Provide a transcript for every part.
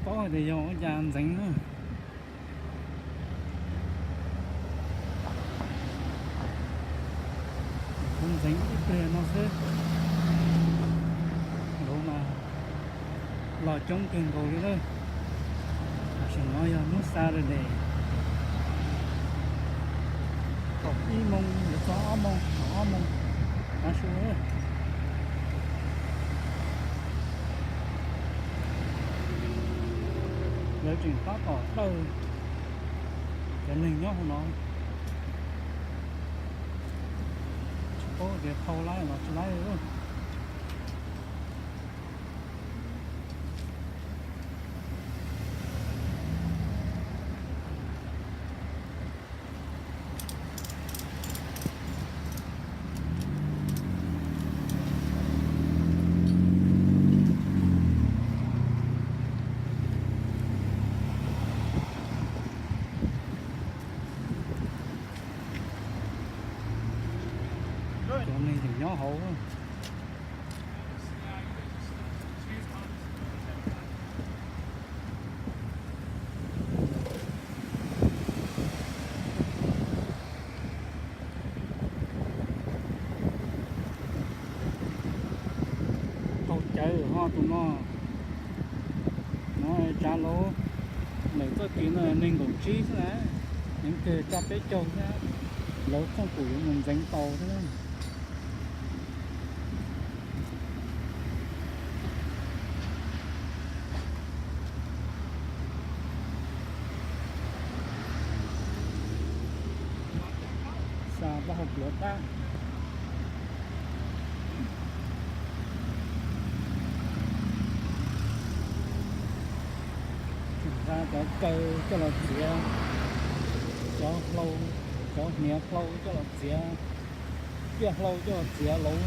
Paub hais tias yog ua cas ntxeev na. Kuv ntxeev ib pliag no xwb, lawv mas los coob kawg nkaus li lawm. Tam sim no yog hnub Saturday, kaum ib moos yuav txog ob moos, kaum ob moos tav su. Lawv tseem tab tom dawj cov neeg nyob hauv no, tsis paub tias thau laib los tsis laib. Cov neeg tseem nyob hauv. Qaug cawv ho tus no. No tsav lauv, lawm txoj kev no nees nkaum tsib xwb na, yeej kawg rau peb caug xwb, lawv txhooj kum yuav mus ntxeev tau xwb. Xa taub hau pluav tab. Tseem nqa cov kaw coj los txiav, cov hlau, cov hniav hlau coj los txiav, ciaj hlau coj los txiav lauv.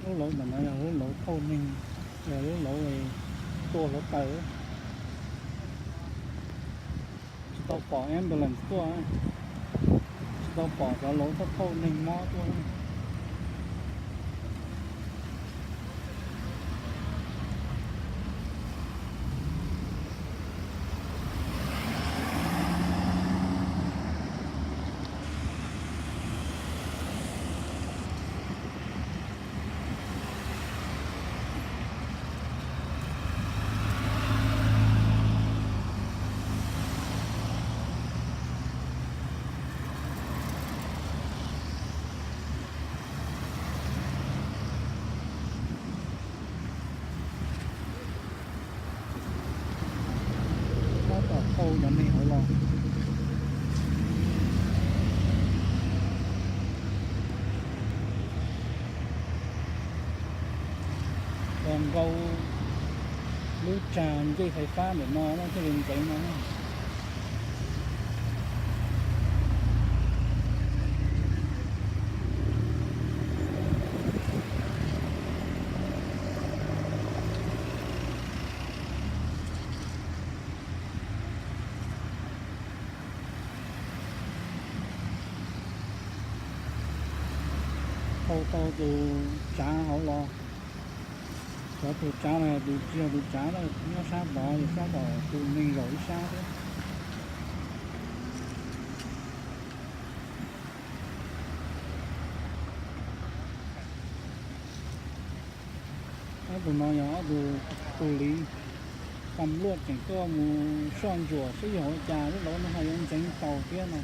Lub lauv ntawm no yog lub lauv thauj neeg, yog lub lauv tua hluav taws. Tsis tau pom ambulance tuaj, tsis tau pom cov lauv thauj thauj neeg mob tuaj. Tab tom thauj cov neeg hauv los. Ua nkaus lub tsag ncej fais fab ntawm no thiaj li ntxeev no. Thauj tau tus tsav hauv los, cov tus tsav no yog tus tsis yog tus tsav na, nyob sab tod yog sab tom tus neeg zaum ib sab thiab. Ob tug no yog ob tug tus liv, tam luaj tseem tuaj mus soj ntsuam saib yog ua cas lub lauv no ho yuav ntxeev tau thiab no.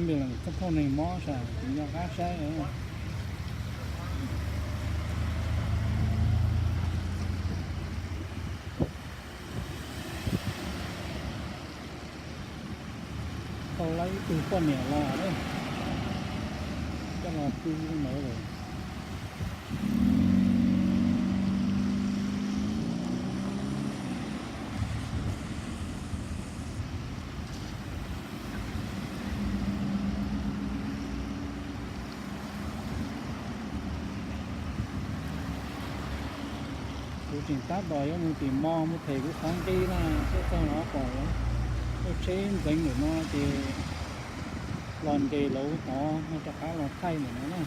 Txoj phauj neeg mob sam ces nco qab saib. Tau lawv ib tug poj niam los lawm, coj los pw ntawd lawm. Kuv tseem tab tom yuav mus tim mos mus them kuv qhov nqi na, tuaj txog no pom lawv tsheb ntxeev ntawm no ces los nres lawv tod no rov qab los thaij ntawm no na.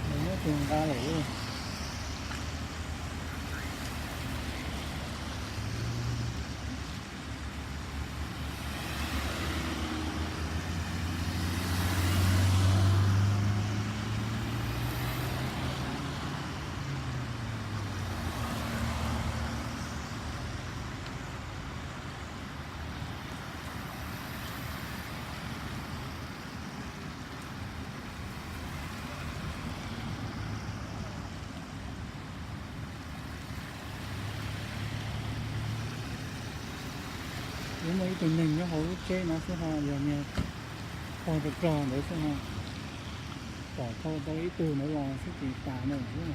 Nws muab tus nqa lawm. Yuav muaj ib tug neeg nyob hauv lub tsheb no xwb ho, yog niag pog rog rog ntawd xwb ho. Pom thau tau ib tug ntawd los xwb ces tas ntawd xwb.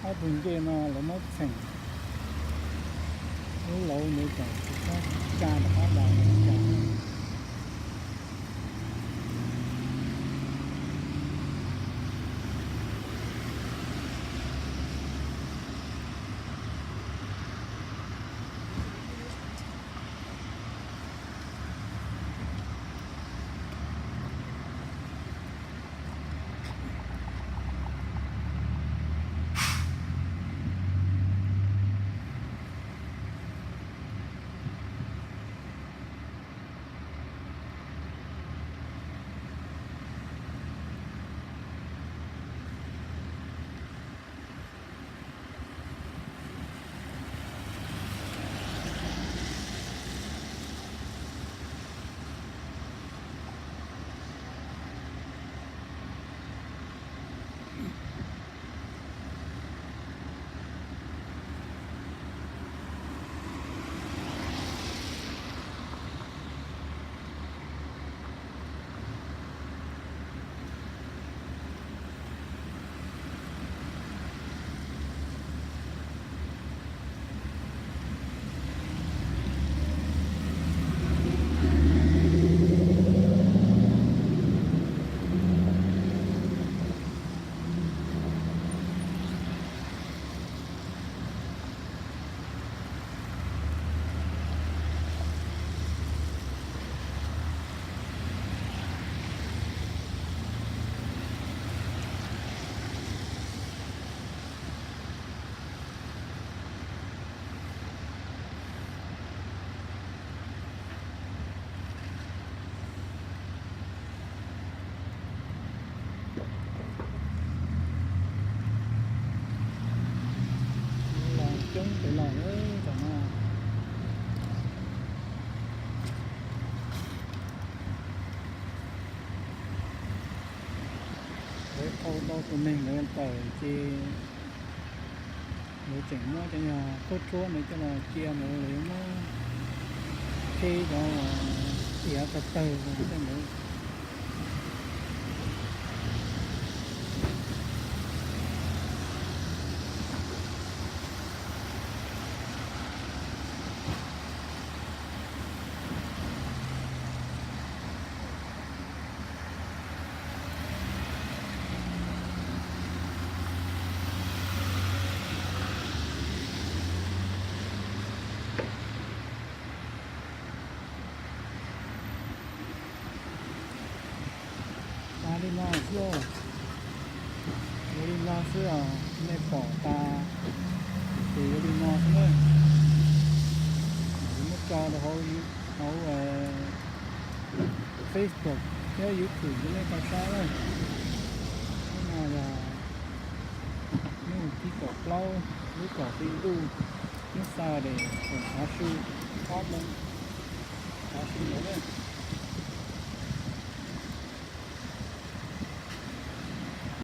Ob tug ncej no lawv muab txheem lub lauv ntawd kom tsis txhob tsa rov qab los li cas. Los lawm tam no. Lawv thau tau tus neeg ntawd tawm ces lawv tseem muab cov nyuag khaub rhuab ntawd coj los cia ntawd, lawv yuav muab qhib cov iav tawg tawg coj ntawd. Tas li no xwb, yuav li no xwb os. Nej pom tas ces yuav li no xwb na. Kuv muab tso rau hauv, hauv Facebook thiab YouTube rau nej tau saib na. Hnub no yog hnub tim kaum plaub lub kaum hli ntuj, hnub Saturday, thaum tav su ob moos, tav su ntawd na.